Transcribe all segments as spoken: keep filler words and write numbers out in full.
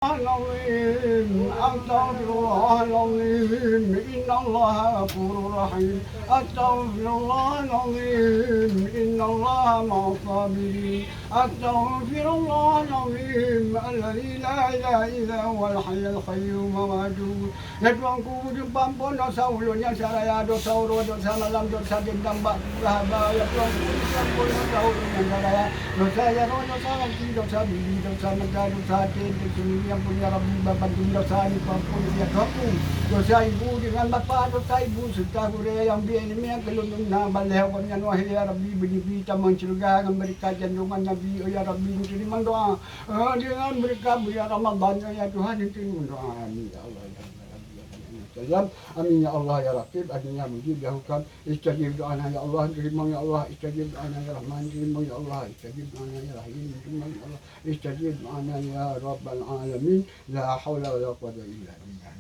العظيم، أستغفر الله العظيم، إن الله غفور رحيم. أستغفر الله العظيم، إن الله مع الصابرين. أستغفر الله العظيم الذي لا إله إلا هو الحي القيوم وأتوب. Ya Tuhanku, beuneuk peuampôn desya ulôn nyang saraya, desya uroe, desya malam, desya dendam bak keuluwarga haba. Ya Tuhanku, beuneuk peuampôn desya ulôn nyang saraya, desya jaroe, desya gaki, desya bibi, desya mata, desya até, desya seunyueng. Ya Rabbi, bak bandum desya nyoe peuampôn, ya Tuhanku. Desya ibu deungon bapak, desya ibu seureuta gurée nyang bi ileumèe keu lôn na ban lheueh awaknyan, wahé ya Rabbi, beuneubri tamong syeuruga ngon beureukat janjongan Nabi, oh ya Rabbi, neuteurimong doá. Eh, deungon beureukat bulan Ramadhan, ya Tuhan, neuteurimong doá. Amin, ya Allah, ya Rabbal Alamin. Amin, ya Allah, ya Raqib, amin, ya Mujib, ya Hukam. Istajib do'ana, ya Allah, teurimong, ya Allah. Istajib do'ana, ya Rahman, teurimong, ya Allah. Istajib do'ana, ya Rahim, teurimong, ya Allah. Istajib do'ana, ya Rabbal Alamin. La haula wa la quwwata illa billah.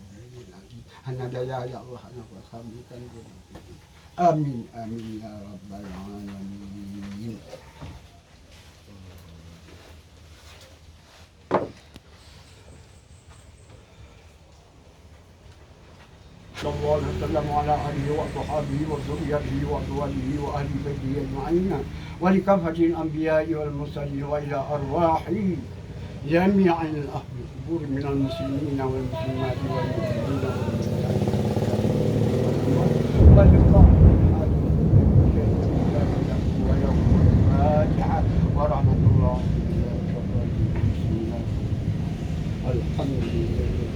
Hana daya, ya Allah, hana kuasa, bukan dia. Amin, amin, ya Rabbal Alamin. صلى الله عليه وسلم وعلى آله وأصحابه وذريته وأزواجه وأهل بيته أجمعين، ولكافة الأنبياء والمرسلين، وإلى أرواح جميع أهل القبور من المسلمين والمسلمات والمؤمنين والمؤمنات والمؤمنات. الفاتحة ورحمة الله. الحمد لله.